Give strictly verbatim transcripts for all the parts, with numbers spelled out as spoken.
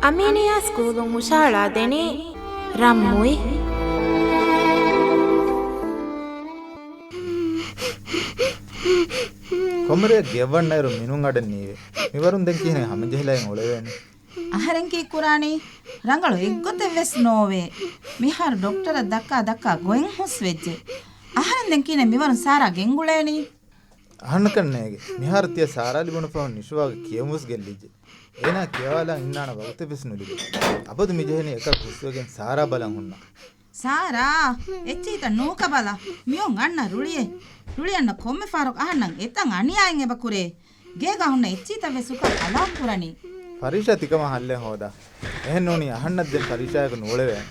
އަމީނިއްޔާ ސްކޫލުން ހުށަހަޅާ ދެނީ ރަންމުއި. ކޮންމެ ރެއަކަށް ގެއަށް ވަންނައިރު މިނޫން އަޑެއް ނީވޭ. މިވަރުން ދެން ކިހިނެއް ހަމަޖެހިލައިގެން އުޅެވޭނީ؟ އަހަރެން ކީއްކުރާނީ؟ ރަނގަޅު އެއްގޮތެއް ވެސް ނޯވޭ. މިހާރު ޑޮކްޓަރަށް ދައްކާ ދައްކާ ގޮތް ހުސްވެއްޖެ. އަހަރެން ދެން ކިހިނެއް މިވަރުން ސާރާ ގެންގުޅޭނީ؟ އަހަންނަކަށް ނޭގެ. މިހާރު ތިޔަ ސާރާ ލިބުނު ފަހުން ނިޝުވާގެ ކިޔެވުންވެސް ގެއްލިއްޖެ. އޭނާ ކިޔަވާލަން އިންނާނެ ވަގުތެއްވެސް ނުލިބޭ. އަބަދު މިޖެހެނީ އެކަކު ހުސްވެގެން ސާރާ ބަލަން ހުންނަ. ސާރާ! އެއްޗިހިތައް ނޫކަ ބަލަ. މިއޮން އަންނަ ރުޅިއެއް. ރުޅިއަންނަ ކޮންމެ ފަހަރަކު އަހަންނަށް އެތަން އަނިޔާއެއް އެބަ ކުރޭ. ގޭގަ ހުންނަ އެއްޗިހިތައް ވެސް ހުކަން އަލާން ކުރަނީ. ފަރީޝާ ތިކަމަށް ހައްލެއް ހޯދާ. އެހެން ނޫނީ އަހަންނަށް ދެން ފަރީޝާއަކު ނޫޅެވޭނެ.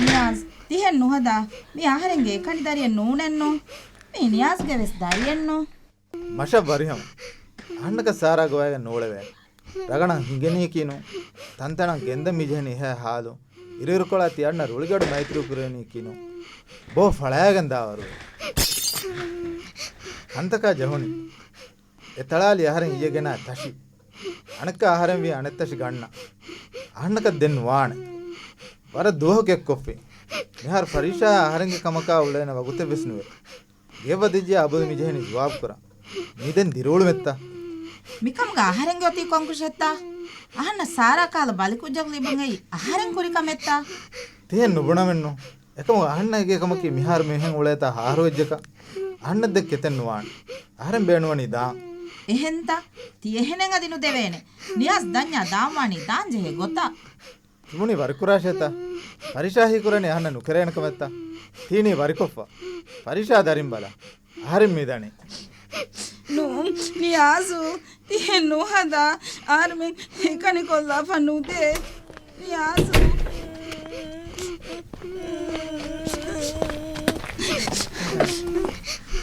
ނިޔާޒް، ތިހެން ނުހަދާ. މީ އަހަރެންގެ އެކަނި ދަރިއެއް ނޫނެއްނު. މީ ނިޔާޒްގެ ވެސް ދަރިއެއްނު. މަށަށް ވަރިހަމަ. އަހަންނަކަށް ސާރާ ގޮވައިގެން ނޫޅެވޭނެ. ރަގަނަށް ހިނގެނީކީނު. ތަންތަނަށް ގެންދަން މިޖެހެނީ އެހާ ހާލު. އިރުއިރުކޮޅާ ތި އަންނަ ރުޅިގަޑު މައިތިރި ކުރެވެނީކީނު. ބޯ ފަޅާގެން ދާވަރު. ކަންތަކާ ޖަހުނީ. އެ ތަޅާލި އަހަރެން އިއްޔެ ގެނާ ތަށި. އަނެއްކާ އަހަރެން ވީ އަނެއް ތަށި ގަންނަ. އަހަންނަކަށް ދެން ނުވާނެ. ވަރަށް ދުވަހު ކެއްކޮށްފި. މިހާރު ފަރީޝާ އަހަރެންގެ ކަމަކާ އުޅޭނެ ވަގުތެއްވެސް ނުވޭ. ގެއަށް ވަދެއްޖެޔާ އަބަދު މިޖެހެނީ ޖުވާބު ކުރަން. މި ދެން ދިރިއުޅުމެއްތަ؟ މިކަމުގަ އަހަރެންގެ އޮތީ ކޮންކުށެއްތަ؟ އަހަންނަށް ސާރާ ކަހަލަ ބަލިކުއްޖަކު ލިބުން އެއީ އަހަރެން ކުރި ކަމެއްތަ؟ ތިހެން ނުބުނަމެއްނު. އެކަމުގަ އަހަންނަށް އެގޭ ކަމަކީ މިހާރު މިހެން އުޅޭތާ އަހަރު ވެއްޖެކަން. އަހަންނަށް ދެން ކެތެއް ނުވާނެ. އަހަރެން ބޭނުންވަނީ ދާން. އެހެންތަ؟ ތި އެހެނެއް އަދި ނުދެވޭނެ. ނިޔާޒް ދަންޏާ ދާންވާނީ ދާން ޖެހޭ ގޮތަށް. ތިބުނީ ވަރިކުރާށޭތަ؟ ފަރީޝާ ހީކުރަނީ އަހަންނަށް ނުކެރޭނެ ކަމެއްތަ؟ ތީނީ ވަރިކޮށްފަ. ފަރީޝާ ދަރިން ބަލަ. އަހަރެން މި ދަނީ. ނޫން، ނިޔާޒު، ތިހެން ނުހަދާ. އަހަރެމެން އެކަނި ކޮށްލާފަ ނުދޭ. ނިޔާޒު.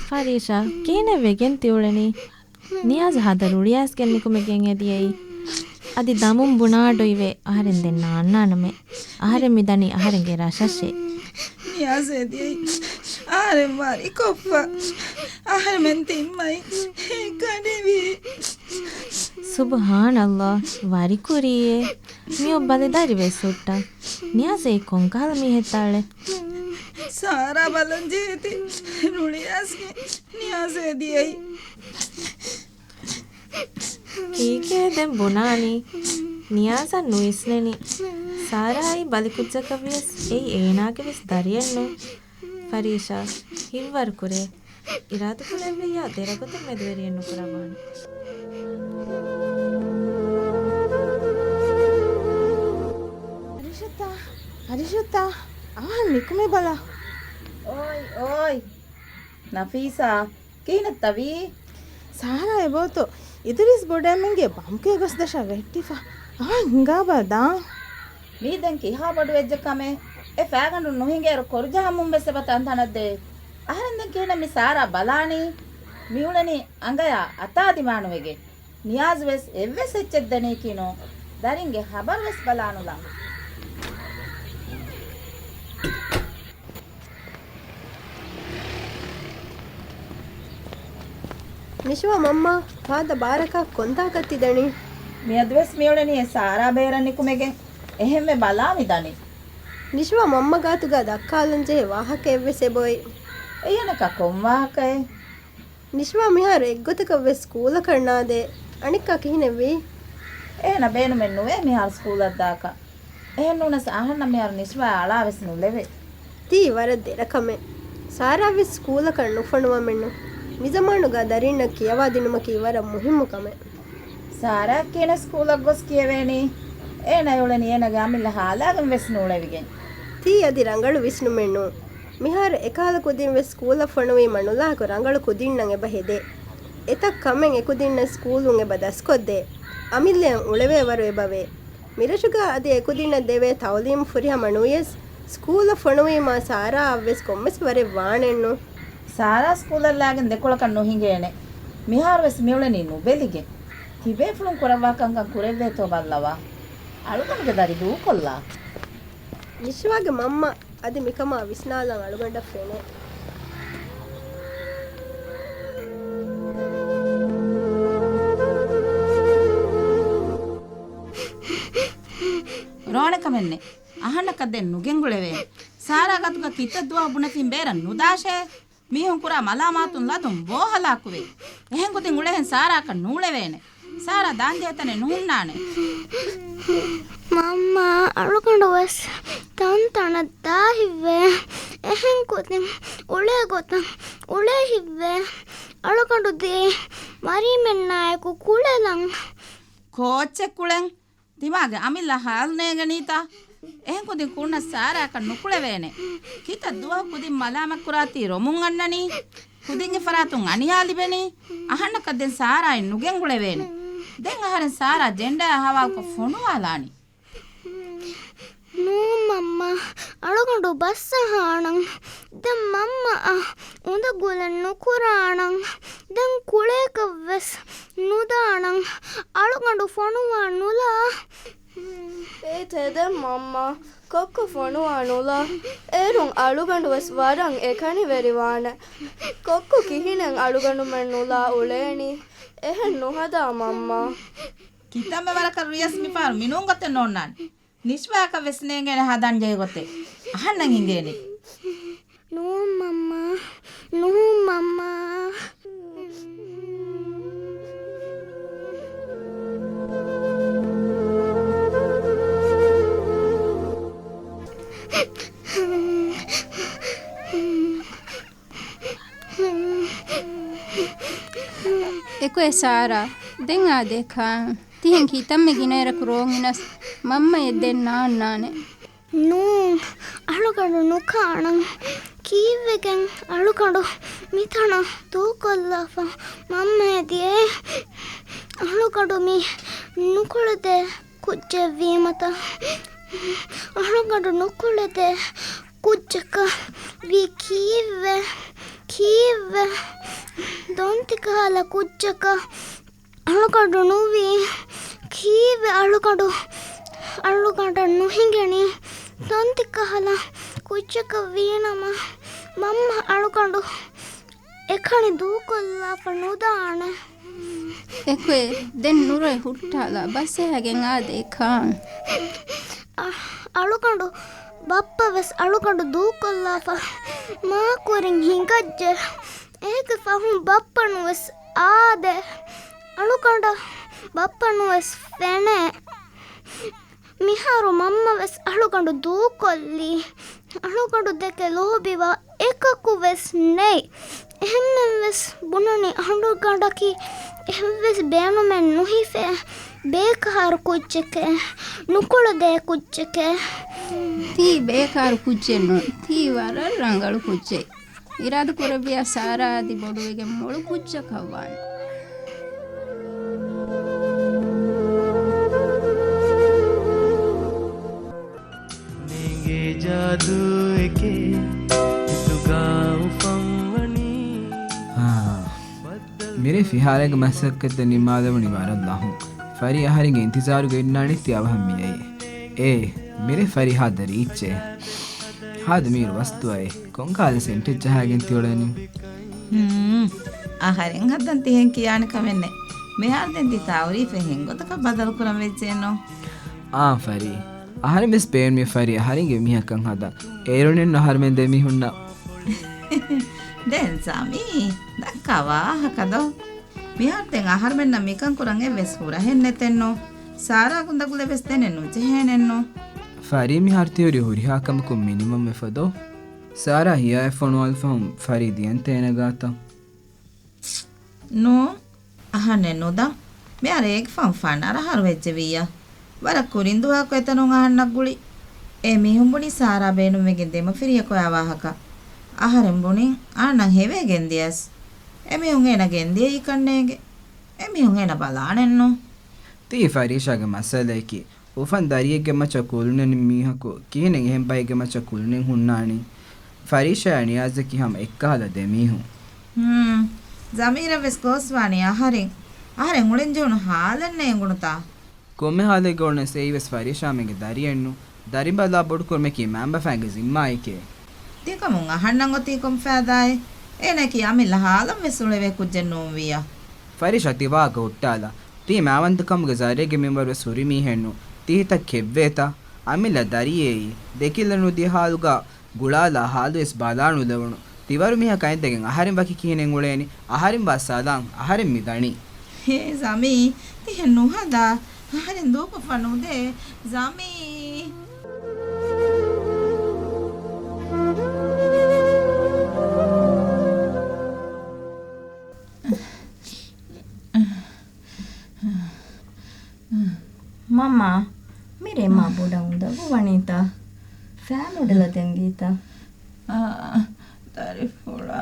ފަރީޝާ، ކިހިނެއް ވެގެން ތިއުޅެނީ؟ ނިޔާޒް ހަދަ ރުޅިއައިސްގެން ނިކުމެގެން އެދިޔައީ. އަދި ދަމުން ބުނާ އަޑު އިވޭ، އަހަރެން ދެން ނާންނާނަމޭ. އަހަރެން މިދަނީ އަހަރެންގެ ރަށަށޭ. ނިޔާޒް އެދިޔައީ. އަހަރެން ވަރިކޮށްފަ. އަހަރެމެން ތިންމައި އެކަނިވީ. ސުބްހާނައްލާ، ވަރިކުރީއޭ. މިއޮއް ބަލި ދަރި ވެސް ހުއްޓާ. ނިޔާޒް އެއީ ކޮންކަހަލަ މީހެއްތާޅެ؟ ސާރާ ބަލަން ޖެހޭތީ ރުޅިއައިސްގެން ނިޔާޒް އެދިޔައީ. ކީކޭ ދެން ބުނާނީ؟ ނިޔާޒަށް ނުވިސްނެނީ. ސާރާއީ ބަލިކުއްޖަކަށްވިޔަސް އެއީ އޭނާގެ ވެސް ދަރިއެއްނު. ފަރީޝާ، ހިތްވަރު ކުރޭ. އިރާދަކުރެއްވިއްޔާ ދެރަގޮތެއް މެދުވެރިއެއް ނުކުރައްވާނެ. އަރިޝަތާ، އަރިޝަތާ، އަވަހަށް ނިކުމެބަލަ. އޯއި، އޯއި. ނަފީސާ، ކިހިނެއްތަ ވީ؟ ސާރާ އެބައޮތޯ އިދުރީސް ބޮޑުއެމެންގެ ބަމްކޭ ގޮސް ދަށަށް ވެއްޓިފަ. އާ، ހިނގާބަ ދާން. މީ ދެން ކިހާ ބޮޑުވެއްޖެ ކަމެއް؟ އެ ފައިގަނޑުން ނުހިނގޭއިރު ކޮރުޖަހަމުން ވެސް އެބަ ތަންތަނަށް ދޭ. އަހަރެން ދެން ކިހިނެއް މި ސާރާ ބަލާނީ؟ މިއުޅެނީ އަނގަޔާ އަތާ ދިމާނުވެގެން. ނިޔާޒް ވެސް އެއްވެސް އެއްޗެއް ދެނީކީނު. ދަރިންގެ ހަބަރު ވެސް ބަލާނުލާ. ނިޝުވާ މަންމާ، ފާދަ ބާރަކަށް ކޮންތާކަށް ތި ދަނީ؟ މިއަދުވެސް މިއުޅެނީ އެ ސާރާ ބޭރަށް ނިކުމެގެން. އެހެންވެ ބަލާ މި ދަނީ. ނިޝުވާ މަންމަ ގާތުގަ ދައްކާލަން ޖެހޭ ވާހަކައެއްވެސް އެބައޮތް. އެހެނަކަށް ކޮން ވާހަކައެއް؟ ނިޝުވާ މިހާރު އެއްގޮތަކަށް ވެސް ސްކޫލަކަށް ނާދޭ. އަނެއްކާ ކިހިނެއްވީ؟ އޭނަ ބޭނުމެއް ނުވޭ މިހާރު ސްކޫލަށް ދާކަށް. އެހެންނޫނަސް އަހަންނަށް މިހާރު ނިޝްވާ އަޅާވެސް ނުލެވޭ. ތީ ވަރަށް ދެރަ ކަމެއް. ސާރާވެސް ސްކޫލަކަށް ނުފޮނުވަމެއްނު. މިޒަމާނުގަ ދަރިންނަށް ކިޔަވާ ދިނުމަކީ ވަރަށް މުހިއްމު ކަމެއް. ސާރާ ކިހިނެއް ސްކޫލަށް ގޮސް ކިޔެވޭނީ؟ އޭނަ އެއުޅެނީ އޭނަގެ އަމިއްލަ ހާލާގެން ވެސް ނޫޅެވިގެން. ތީ އަދި ރަނގަޅު ވިސްނުމެއްނު. މިހާރު އެކަހަލަ ކުދިން ވެސް ސްކޫލަށް ފޮނުވީމަ ނުލާކު ރަނގަޅު ކުދިންނަށް އެބަ ހެދޭ. އެތައް ކަމެއް އެކުދިންނަށް ސްކޫލުން އެބަ ދަސްކޮށްދޭ. އަމިއްލައަށް އުޅެވޭ ވަރު އެބަވޭ. މިރަށުގަ އަދި އެކުދިންނަށް ދެވޭ ތައުލީމު ފުރިހަމަ ނުވިޔަސް، ސްކޫލަށް ފޮނުވީމާ ސާރާއަށްވެސް ކޮންމެސް ވަރެއް ވާނެއްނު. ސާރާ ސްކޫލަށް ލާގެން ދެކޮޅަކަށް ނުހިނގޭނެ. މިހާރުވެސް މިއުޅެނީ ނުބެލިގެން. ތިބޭފުޅުން ކުރައްވާ ކަންކަން ކުރެއްވޭތޯ ބައްލަވާ. އަޅުގަނޑުގެ ދަރި ދޫކޮށްލާ. ނިޝްވާގެ މަންމަ އަދި މިކަމާ ވިސްނާލަން އަޅުގަނޑަށް ފެނޭ. ރޯނެކަމެއްނެއް. އަހަންނަކަށް ދެން ނުގެންގުޅެވޭނެ. ސާރާ ގަތުގަ ކިތައް ދުވަހު ބުނެފިން ބޭރަށް ނުދާށޭ. މީހުން ކުރާ މަލާމާތުން ލަދުން ބޯ ހަލާކުވޭ. އެހެން ކުދިން އުޅޭހެން ސާރާއަކަށް ނޫޅެވޭނެ. ސާރާ ދާންޖެހޭ ތަނެއް ނުހުންނާނެ. މަންމާ، އަޅުގަނޑު ވެސް ތަންތަނަށް ދާހިތްވޭ. އެހެން ކުދިން އުޅޭ ގޮތަށް އުޅޭހިތްވޭ. އަޅުގަނޑު ދިޔައީ މަރީމެންނާއެކު ކުޅެލަން. ކޯއްޗެއް ކުޅެން؟ ތިމާގެ އަމިއްލަ ހާލު ނޭނގެނީތަ؟ އެހެން ކުދިން ކުންނަ ސާރާއަކަށް ނުކުޅެވޭނެ. ކިތައް ދުވަހު ކުދިން މަލާމަތްކުރާތީ ރޮމުން އަންނަނީ. ކުދިންގެ ފަރާތުން އަނިޔާ ލިބެނީ. އަހަންނަކަށް ދެން ސާރާއެއް ނުގެންގުޅެވޭނެ. ދެން އަހަރެން ސާރާ ޖެންޑާއާ ހަވާލުކޮށް ފޮނުވާލާނީ. ނޫން މަންމާ، އަޅުގަނޑު ބަސްއަހާނަން. ދެން މަންމައަށް އުނދަގުލެއް ނުކުރާނަން. ދެން ކުޅޭކަށްވެސް ނުދާނަން. އަޅުގަނޑު ފޮނުވާ ނުލާ. އޭ ތެދެއް މަންމާ، ކޮއްކޮ ފޮނުވާ ނުލާ. އޭރުން އަޅުގަނޑުވެސް ވަރަށް އެކަނިވެރިވާނެ. ކޮއްކޮ ކިހިނެއް އަޅުގަނޑުމެން ނުލާ އުޅޭނީ؟ އެހެން ނުހަދާ މަންމާ. ކިތަންމެ ވަރަކަށް ރިޔަސް މިފަހަރު މިނޫން ގޮތެއް ނޯންނާނެ. ނިޝްވާއަކަށް ވެސް ނޭނގޭނެ ހަދަން ޖެހޭ ގޮތެއް. އަހަންނަށް އިނގޭނެ. ނޫން މަންމާ، ނޫން މަންމާ. އެކޮއެ ސާރާ، ދެން އާދޭ ކާން. ތިހެން ކިތަންމެ ގިނައިރަކު ރޯން އިނަސް މަންމައެއް ދެން ނާންނާނެ. ނޫން، އަޅުގަނޑު ނުކާނަން. ކީއްވެގެން އަޅުގަނޑު މިތަނަށް ދޫކޮށްލާފަ މަންމައެއް ދިޔައީ؟ އަޅުގަނޑު މީ ނުކުޅެދޭ ކުއްޖެއް ވީމަތަ؟ އަޅުގަނޑު ނުކުޅެދޭ ކުއްޖަކަށް ވީ ކީއްވެ؟ ކީއްވެ؟ ދޮންތި ކަހަލަ ކުއްޖަކަށް އަޅުގަނޑު ނުވީ. ކީއްވެ އަޅުގަނޑު، އަޅުގަނޑަށް ނުހިނގެނީ؟ ދޮންތި ކަހަލަ ކުއްޖަކަށް ވީނަމަ، މަންމަ އަޅުގަނޑު އެކަނި ދޫކޮށްލާފަ ނުދާނެ. އެކޮއެ، ދެން ނުރޮއެ ހުއްޓާލާ، ބަސް އަހަގެން އާދޭ ކާން. އަ-، އަޅުގަނޑު، ބައްޕަ ވެސް އަޅުގަނޑު ދޫކޮށްލާފަ މާ ކުރިން ހިނގައްޖެ. އޭގެ ފަހުން ބައްޕަ ނުވެސް އާދޭ. އަޅުގަނޑަށް ބައްޕަ ނުވެސް ފެނޭ. މިހާރު މަންމަ ވެސް އަޅުގަނޑު ދޫކޮށްލީ. އަޅުގަނޑު ދެކެ ލޯބިވާ އެކަކު ވެސް ނެތް. އެހެންމެން ވެސް ބުނަނީ އަޅުގަނޑަކީ އެއްވެސް ބޭނުމެއް ނުހިފޭ ބޭކާރު ކުއްޖެކޭ، ނުކުޅެދޭ ކުއްޖެކޭ. ތީ ބޭކާރު ކުއްޖެއް ނޫން. ތީ ވަރަށް ރަނގަޅު ކުއްޖެއް. އިރާދަ ކުރެއްވިޔާ ސާރާ އަދި ބޮޑުވެގެން މޮޅު ކުއްޖަކަށް ވާނެ. ނޭނގޭ ޖާދޫއެކޭ ހިތުގާ އުފަންވަނީ. އާ، މިރޭ ފިހާރައިގެ މަސައްކަތްތައް ނިންމާލެވުނީ ވަރަށް ލަހުން. ފަރީ އަހަރެންގެ އިންތިޒާރުގަ އިންނާނީ ތި އަވަހަށް މިއައީ. އޭ، މިރޭ ފަރީ ހާދަ ރީއްޗޭ. ހާދަ މީރު ވަސްތުއައޭ. ކޮންކަހަލަ ސެންޓެއް ޖަހާގެން ތިއުޅެނީ؟ ހުން، އަހަރެން ހައްދަން ތިހެން ކިޔާނެ ކަމެއްނެއް. މިހާރު ދެން ތި ތައުރީފެއް ހެންގޮތަކަށް ބަދަލުކުރަން ވެއްޖެއެއްނު. އާނ ފަރީ. އަހަރެން ވެސް ބޭނުމީ ފަރީ އަހަރެންގެ މީހަކަށް ހަދާ. އޭރުނެއްނު އަހަރުމެން ދެމީހުންނަށް. ދެން ސަމީ، ދައްކާ ވާހަކަ ދޯ؟ މިހާރު ދެން އަހަރުމެންނަށް މިކަން ކުރަން އެއްވެސް ހުރަހެއް ނެތެއްނު. ސާރާ ގުނދަގުލެއް ވެސް ދެނެއް ނުޖެހޭނެއްނު. ފަރީ މިހާރު ތިހުރީ ހުރިހާ ކަމަކުން މިނިވަންވެފަ ދޯ؟ ސާރާ ހިޔާއަށް ފޮނުވާލި ފަހުން ފަރީ ދިޔަންތަ އޭނަ ގާތަށް؟ ނޫން، އަހަންނެއް ނުދާ. މިހާރު އޭގެ ފަހުން ފަނަރަ އަހަރު ވެއްޖެވިއްޔާ. ވަރަށް ކުރިން ދުވަހަކު އެތަނުން އަހަންނަށް ގުޅި. އެ މީހުން ބުނީ ސާރާ ބޭނުންވެގެން ދެމަފިރިޔަކު އާ ވާހަކަ. އަހަރެން ބުނިން އާންނަން ހެވޭ ގެންދިޔަސް. އެމީހުން އޭނަ ގެންދިޔައީކަންނޭނގެ. އެމީހުން އޭނަ ބަލާނެއްނު. ތީ ފަރީޝާގެ މައްސަލަޔަކީ، އުފަން ދަރިއެއްގެ މައްޗަށް ކުލުނެން މީހަކު ކިހިނެއް އެހެން ބައެއްގެ މައްޗަށް ކުލުނެން ހުންނާނީ؟ ފަރީޝާ ނިޔާޒަކީ ހަމަ އެއްކަހަލަ ދެމީހުން. ހުން. ޒަމީރަށް ވެސް ގޯސްވާނީ އަހަރެން. އަހަރެން އުޅެން ޖެހުނު ހާލެއް ނޭނގުނުތާ؟ ކޮންމެ ހާލެއްގަ އުޅުނަސް އެއީވެސް ފަރީޝާމެންގެ ދަރިއެއްނު. ދަރި ބަލާ ބޮޑުކުރުމަކީ މައިންބަފައިންގެ ޒިންމާއެކޭ. ތިކަމުން އަހަންނަށް އޮތީ ކޮން ފައިދާއެއް؟ އޭނައަކީ އަމިއްލަ ހާލަށް ވެސް އުޅެވޭ ކުއްޖެއް ނޫންވިއްޔާ. ފަރީޝާ ތި ވާހަކަ ހުއްޓާލާ. ތީ މައިވަންތަކަމުގެ ޒަރީގެ މިންވަރު ވެސް ހުރި މީހެއްނު. ތި ހިތަށް ކެއްވޭތަ؟ އަމިއްލަ ދަރިއެއީ ދެކިލަނުދިޔަ ހާލުގަ ގުޅާލާ ހާލުވެސް ބަލާނުލެވުނު. ތިވަރު މީހަކަށް އެނދެގެން އަހަރެން ވަކި ކިހިނެއް އުޅޭނީ؟ އަހަރެން ވާ ސަލާން، އަހަރެން މި ދަނީ. ހޭ ޒަމީ، ތިހެން ނުހަދާ. އަހަރެން ދޫކޮށްފަ ނުދޭ. ޒަމީ. މަމާ، މިރޭ މާ ބޮޑަށް އުނދަގޫ ވަނީތަ؟ ފައި މޮޑެލަށް ދެންވީތަ؟ އާ، ދަރިފުޅާ.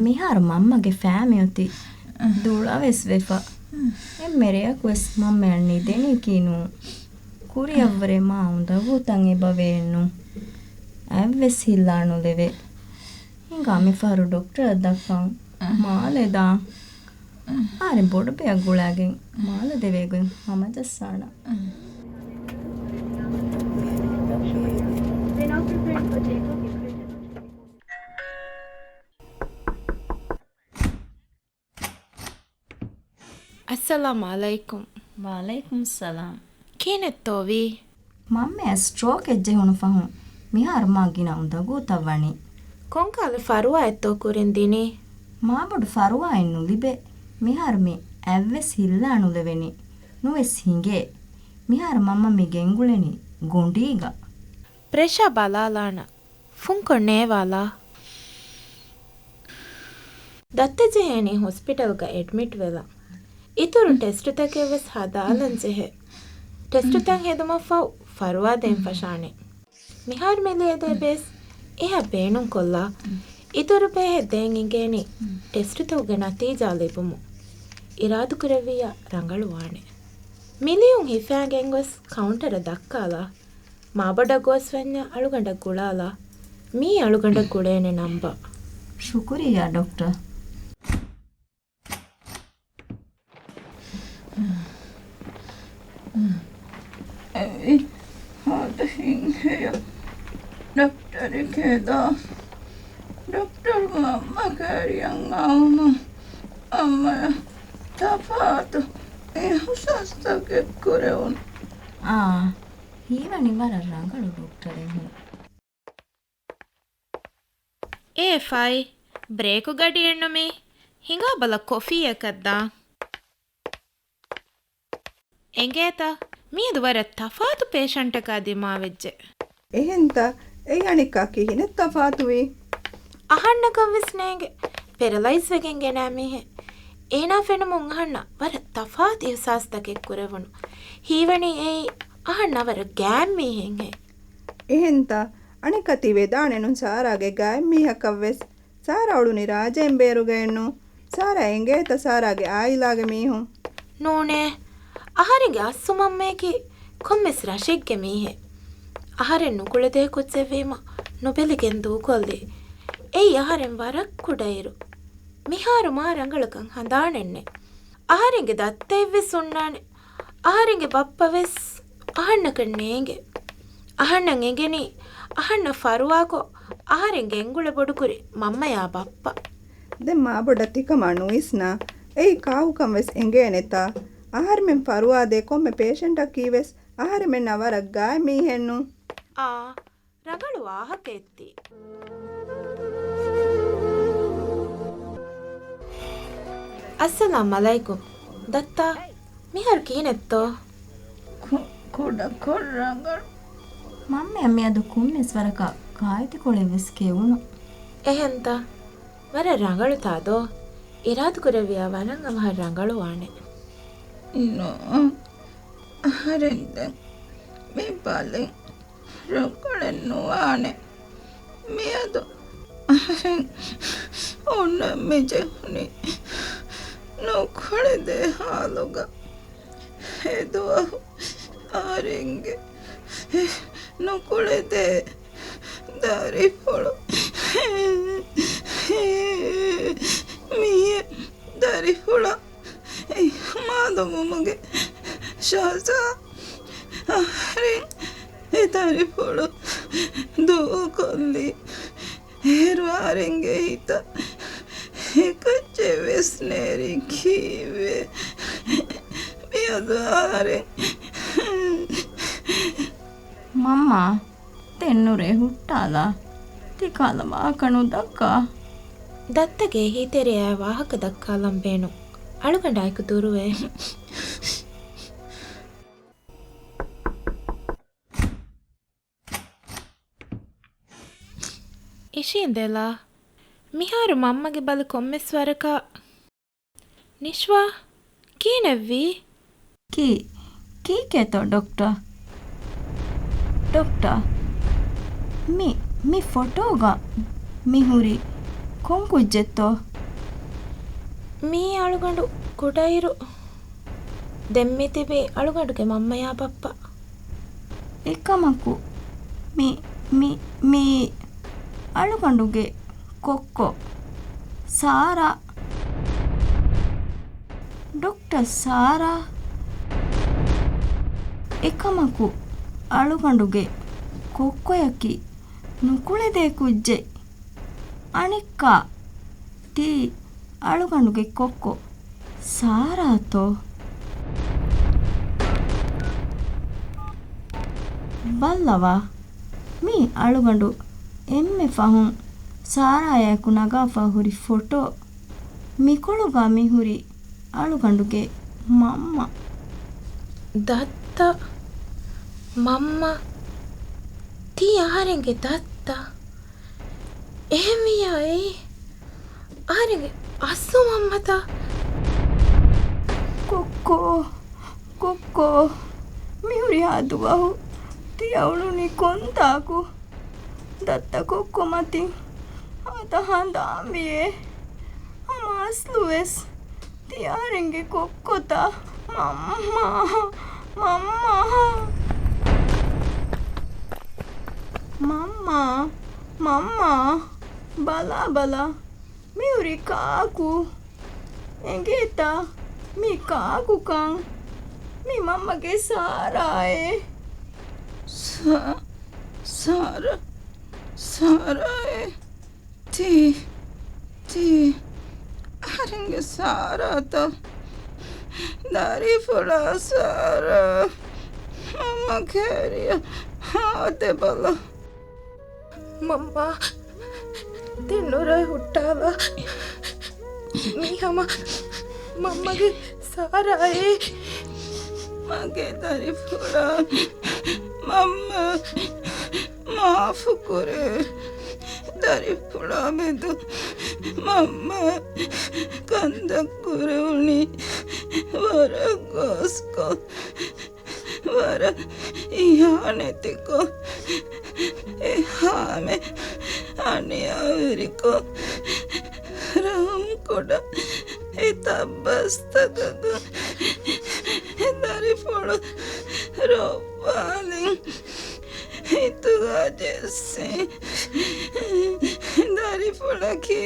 މިހާރު މަންމަގެ ފައި މިއޮތީ ދުޅަވެސް ވެފަ. އެންމެ ރެޔަކުވެސް މަންމައަށް ނިދެނީކީ ނޫން. ކުރިއަށްވުރެ މާ އުނދަގޫތައް އެބަވޭއެއްނު. އަތްވެސް ހިއްލާނުލެވޭ. ހިނގާ މިފަހަރު ޑޮކްޓަރަށް ދައްކަން. މާލެ ދާން. އަހަރެން ބޮޑުބެއަށް ގުޅާގެން މާލެ ދެވޭގޮތް ހަމަޖައްސާނަން. އައްސަލާމު ޢަލައިކުމް. ވަޢަލައިކުމުއްސަލާމް. ކިހިނެއްތޯވީ؟ މަންމައަށް ސްޓްރޯކެއް ޖެހުނު ފަހުން މިހާރު މާ ގިނަ އުނދަގޫތައް ވަނީ. ކޮންކަހަލަ ފަރުވާއެއްތޯ ކުރިން ދިނީ؟ މާބޮޑު ފަރުވާއެއް ނުލިބޭ. މިހާރު މި އަތްވެސް ހިއްލާނުލެވެނީ. ނުވެސް ހިނގޭ. މިހާރު މަންމަ މި ގެންގުޅެނީ ގޮނޑީގަ. ޕްރެޝާ ބަލާލާނަން. ފުންކޮށް ނޭވާލާ. ދައްތަ ޖެހޭނީ ހޮސްޕިޓަލްގަ އެޑްމިޓް ވެލަން. އިތުރު ޓެސްޓުތަކެއް ވެސް ހަދާލަން ޖެހޭ. ޓެސްޓުތައް ހެދުމަށްފަހު ފަރުވާ ދޭން ފަށާނެ. މިހާރު މި ލިޔެދޭ ބޭސް އެހާ ބޭނުންކޮށްލާ. އިތުރު ބޭހެއް ދޭން އިނގޭނީ ޓެސްޓުތަކުގެ ނަތީޖާ ލިބުމުން. އިރާދުކުރެއްވިއްޔާ ރަނގަޅުވާނެ. މި ލިޔުން ހިފާގެން ގޮސް ކައުންޓަރަށް ދައްކާލާ. މާބޮޑަށް ގޯސްވަންޏާ އަޅުގަނޑަށް ގުޅާލާ. މީ އަޅުގަނޑަށް ގުޅޭނެ ނަންބަ. ޝުކުރިއްޔާ ޑޮކްޓަރ. އެއީ ހާދަ ހިތްހެޔޮ ޑޮކްޓަރެކޭ ދޯ؟ ޑޮކްޓަރު މަންމަ ކައިރިއަށް އައުމުން އަންމަޔަށް ތަފާތު އިހުސާސްތަކެއް ކުރެވުނު. އާ، ހީވަނީ ވަރަށް ރަނގަޅު ޑޮކްޓަރެއް ހެން. އޭ ފައި، ބްރޭކު ގަޑިއެއްނު މީ. ހިނގާބަލަ ކޮފީއަކަށް ދާން. އެނގޭތަ؟ މިއަދު ވަރަށް ތަފާތު ޕޭޝަންޓަކާ ދިމާވެއްޖެ. އެހެންތަ؟ އެއީ އަނެއްކާ ކިހިނެއް ތަފާތުވީ؟ އަހަންނަކަށްވެސް ނޭނގެ ޕެރަލައިޒްވެގެން ގެނައި މީހެއް. އޭނާ ފެނުމުން އަހަންނަށް ވަރަށް ތަފާތު އިހުސާސްތަކެއް ކުރެވުނު. ހީވަނީ އެއީ އަހަންނަށް ވަރަށް ގާތް މީހެއްހެން. އެހެންތަ؟ އަނެއްކާ ތި ވެދާނެނު ސާރާގެ ގާތް މީހަކަށްވެސް. ސާރާ އުޅުނީ ރާއްޖޭން ބޭރުގައެއްނު. ސާރާ އެނގޭތަ ސާރާގެ އާއިލާގެ މީހުން؟ ނޫނޭ. އަހަރެންގެ އަސްލު މަންމަޔަކީ ކޮންމެސް ރަށެއްގެ މީހެއް. އަހަރެން ނުކުޅެދޭ ކުއްޖެއްވީމަ ނުބެލިގެން ދޫކޮށްލީ. އެއީ އަހަރެން ވަރަށް ކުޑައިރު. މިހާރު މާ ރަނގަޅަކަށް ހަނދާނެއްނެއް. އަހަރެންގެ ދައްތައެއްވެސް ހުންނާނެ. އަހަރެންގެ ބައްޕަވެސް އަހަންނަކަށް ނޭނގެ. އަހަންނަށް އެނގެނީ އަހަންނަށް ފަރުވާކޮށް އަހަރެން ގެންގުޅެ ބޮޑުކުރި މަންމަޔާ ބައްޕަ. ދެން މާބޮޑަށް ތިކަމާ ނުވިސްނާ. އެއީ ކާކުކަންވެސް އެނގޭނެތާ؟ އަހަރެމެން ފަރުވާދޭ ކޮންމެ ޕޭޝަންޓަކީވެސް އަހަރެމެންނާ ވަރަށް ގާތް މީހެއްނު. އާ، ރަނގަޅު ވާހަކައެއްތީ. އައްސަލާމް އަލައިކުމް. ދައްތާ، މިހާރު ކިހިނެއްތޯ؟ ކު-، ކުޑަކޮށް ރަނގަޅު. މަންމައަށް މިއަދު ކޮންމެސް ވަރަކަށް ކާއެތިކޮޅެއްވެސް ކެވުނު. އެހެންތަ؟ ވަރަށް ރަނގަޅުތާ ދޯ؟ އިރާދަކުރެއްވިއްޔާ ވަރަށް އަވަހަށް ރަނގަޅުވާނެ. ނޯ. އަހަރެން ދެން މި ބަލިން ރަނގަޅެއް ނުވާނެ. މިއަދު އަހަރެން އޮންނަ މި ޖެހުނީ ނުކުޅެދޭ ހާލުގަ. އެދުވަހު އަހަރެންގެ ނުކުޅެދޭ ދަރިފުޅު. މިއީ ދަރިފުޅަށް އިހުމާލުވުމުގެ ސަޒާ. އަހަރެން އެ ދަރިފުޅު ދޫކޮށްލީ. އޭރު އަހަރެންގެ ހިތަށް އެކައްޗެއް ވެސް ނެރި ކީއްވެ؟ މިއަދު އަހަރެން މަންމާ، ދެން ނުރޭ ހުއްޓާލާ. ތި ކަލަ ވާހަކަ ނުދައްކާ. ދައްތަގެ އެހީތެރެއާ ވާހަކަ ދައްކާލަން ބޭނުން. އަޅުގަނޑާއެކު ދުރުވޭ. އިށީނދެލާ. މިހާރު މަންމަގެ ބަލި ކޮންމެސް ވަރަކަށް. ނިޝްވާ، ކިހިނެއްވީ؟ ކީ، ކީކޭތޯ ޑޮކްޓަ؟ ޑޮކްޓަ، މި، މި ފޮޓޯގަ މި ހުރީ ކޮން ކުއްޖެއްތޯ؟ މީ އަޅުގަނޑު ކުޑައިރު. ދެން މި ތިބީ އަޅުގަނޑުގެ މަންމަޔާ ބައްޕަ. އެކަމަކު މި، މި، މީ އަޅުގަނޑުގެ ކޮއްކޮ ސާރާ. ޑޮކްޓަ ސާރާ. އެކަމަކު އަޅުގަނޑުގެ ކޮއްކޮޔަކީ ނުކުޅެދޭ ކުއްޖެއް. އަނެއްކާ ތީ އަޅުގަނޑުގެ ކޮއްކޮ ސާރާތޯ؟ ބައްލަވާ، މީ އަޅުގަނޑު އެންމެ ފަހުން ސާރާއާއެކު ނަގާފަ ހުރި ފޮޓޯ. މިކޮޅުގަ މިހުރީ އަޅުގަނޑުގެ މަންމަ. ދައްތަ؟ މަންމަ؟ ތީ އަހަރެންގެ ދައްތަ؟ އެހެންވިއްޔާ އެއީ އަހަރެންގެ އަސްލު މަންމަތަ؟ ކޮއްކޯ، ކޮއްކޯ، މިހުރިހާ ދުވަހު ތިޔަ އުޅުނީ ކޮންތާކު؟ ދައްތަ ކޮއްކޮ މަތިން ހަދަ ހަނދާންވިއޭ. ހަމަ އަސްލުވެސް ތިޔާރެންގެ ކޮއްކޮތަ؟ މަންމާ، މަންމާ. މަންމާ، މަންމާ، ބަލާ ބަލާ، މިހުރީ ކާކު؟ އެނގޭތަ؟ މީ ކާކުކަން؟ މީ މަންމަގެ ސާރާއޭ. ސާ-، ސާރާ، ސާރާއޭ. ތީ، ތީ އަހަރެންގެ ސާރާތަ؟ ދަރިފުޅާ ސާރާ. މަންމަ ކޭރިއަށް ހާދަ ބަލަ. މަންމާ، ދެން ނުރޭ ހުއްޓާލާ. މީ ހަމަ މަންމަގެ ސާރާއޭ. މަގޭ ދަރިފުޅާ، މަންމަ މާފުކުރޭ. ދަރިފުޅާ މެދު މަންމަ ކަންތައް ކުރެވުނީ ވަރަށް ގޯސްކޮށް، ވަރަށް އިހާނެތިކޮށް، އެހާމެ އަނިޔާވެރިކޮށް، ރަހުމްކުޑަ އެތައް ބަސްތަކަކަށް ދަރިފުޅު ރޮއްވާލިން ހިތުގަ ޖެއްސި. ދަރިފުޅަކީ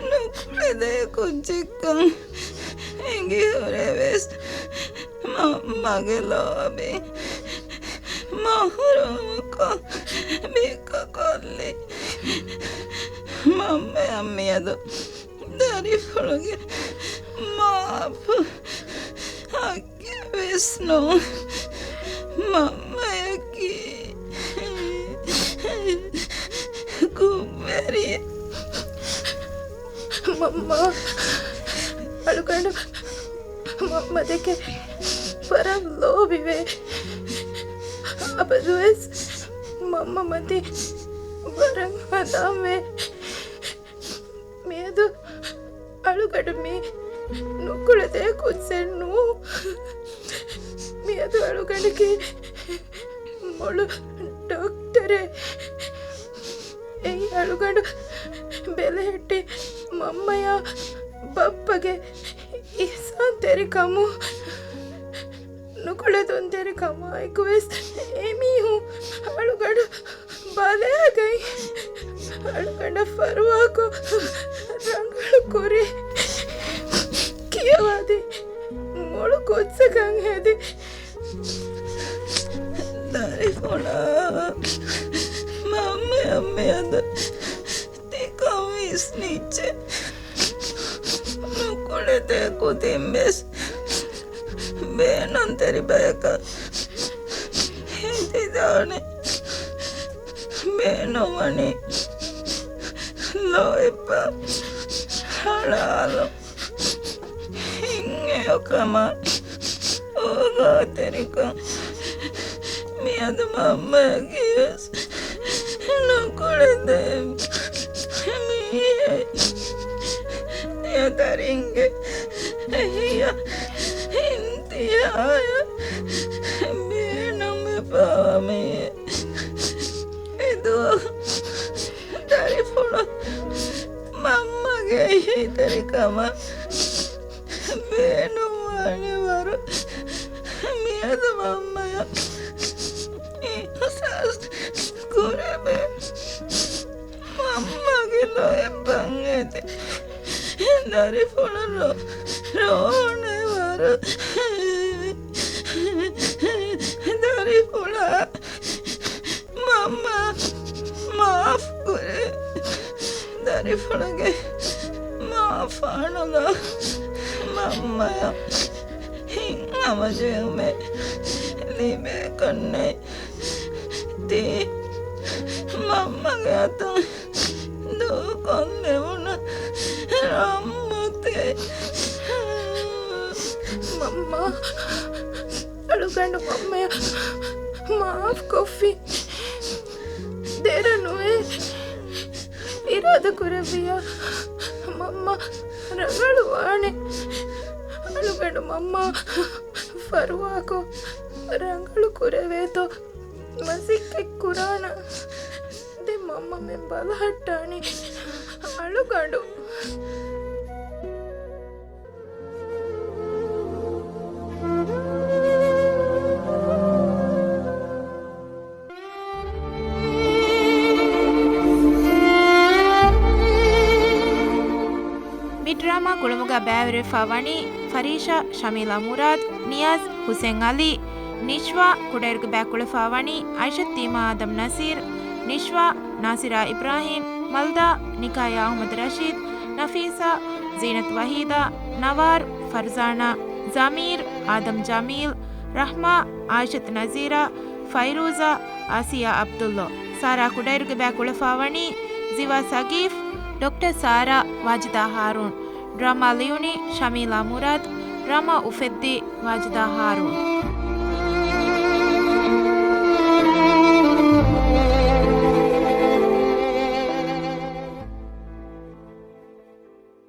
ނުކުޅެދޭ ކުއްޖެއްކަން އެނގިހުރެވެސް، މަންމަގެ ލޯބި މަހުރޫމުކޮށް ބިއްކަކޮށްލި. މަންމައަށް މިއަދު ދަރިފުޅުގެ މާފު ހައްގެއް ވެސް ނޫން. މަންމަޔަކީ ކުށްވެރިއެއް. މަންމާ، އަޅުގަނޑު މަންމަދެކެ ވަރަށް ލޯބިވޭ. އަބަދުވެސް މަންމަ މަތި ވަރަށް ހަނދާންވޭ. މިއަދު އަޅުގަނޑު މީ ނުކުޅެދޭ ކުއްޖެއް ނޫން. މިއަދު އަޅުގަނޑަކީ މޮޅު ޑޮކްޓަރެއް. އެއީ އަޅުގަނޑު ބެލެހެއްޓި މަންމަޔާ ބައްޕަގެ އިޙްސާންތެރިކަމުން. ނުކުޅެދުންތެރިކަމާއެކުވެސް އެމީހުން އަޅުގަނޑު ބަލައިގަތް، އަޅުގަނޑަށް ފަރުވާކޮށް، ރަނގަޅު ކުރި ކިޔަވާދީ، މޮޅު ކުއްޖަކަށް ހެދި. ދަރިފުޅާ، މަންމަޔަށް މިއަދު ތިކަން ވިސްނިއްޖެ. ނުކުޅެދޭ ކުދިން ވެސް ބޭނުންތެރި ބަޔަކަށް ހެދި ތާނެ ބޭނުންވަނީ ލޯތްބާ ހަޅާލު ހިތްހެޔޮކަމާ އޯގާތެރިކަން. މިއަދު މަންމައަކީވެސް ނުކުޅެދޭ މީހެއް. ތިޔަތަރިންގެ ހިޔަ އިންތިހާޔަށް ބޭނުމެއް ފާވަމޭ. އެދުވަހު ދަރިފުޅު މަންމަގެ އެހީތެރިކަމަށް ބޭނުންވާނެ ވަރު. މިއަދު މަންމަޔަށް އިހްސާސް ކުރެވޭ. މަންމަގެ ލޯތްބަށް އެދި ދަރިފުޅު ރޯ-، ރޯނެ ވަރު. ދަރިފުޅާ، މަންމަ މާފް ކުރޭ. ދަރިފުޅުގެ މާފާނުލާ މަންމަޔަށް ހިތްހަމަޖެހުމެއް ލިބޭކަށްނެތް. ތީ މަންމަގެ އަތުން ދޫކޮށްލެވުނު ރަޙްމަތެއް. މަންމާ، އަޅުގަނޑު މަންމަޔަށް މާފް ކޮށްފި. ދެރަ ނުވޭ. އިރާދަ ކުރެއްވިއްޔާ މަންމަ ރަނގަޅުވާނެ. އަޅުގަނޑު މަންމާ ފަރުވާކޮށް ރަނގަޅު ކުރެވޭތޯ މަސައްކަތް ކުރާނަ. ދެން މަންމަ މެން ބަލަހައްޓާނީ އަޅުގަނޑު. މި ޑްރާމާ ކުޅުމުގަ ބައިވެރިވެފަ ވަނީ ފަރީޝާ، ޝަމީލާ މުރާދު، ނިޔާޒް، ހުސެން އަލީ، ނިޝްވާ. ކުޑައިރުގެ ބައިކުޅެފަ ވަނީ އައިޝަތު ތީމާ އާދަމް ނަސީރު، ނިޝްވާ، ނާސިރާ އިބްރާހީމް، މަލްދާ، ނިކާޔާ އަޙްމަދު ރަޝީދު، ނަފީސާ، ޒީނަތު ވަހީދާ، ނަވާރު، ފަރުޒާނާ، ޒަމީރު، އާދަމް ޖަމީލް، ރަޙްމާ، އާއިޝަތު ނަޒީރާ، ފައިރޫޒާ، އާސިޔާ އަބްދުﷲ. ސާރާ ކުޑައިރުގެ ބައި ކުޅެފަ ވަނީ ޒިވާ ސަގީފް، ޑޮކްޓަރ ސާރާ، ވާޖިދާ ހާރޫން. ޑްރާމާ ލިޔުނީ ޝަމީލާ މުރާދު، ޑްރާމާ އުފެއްދީ ވާޖިދާ ހާރޫން.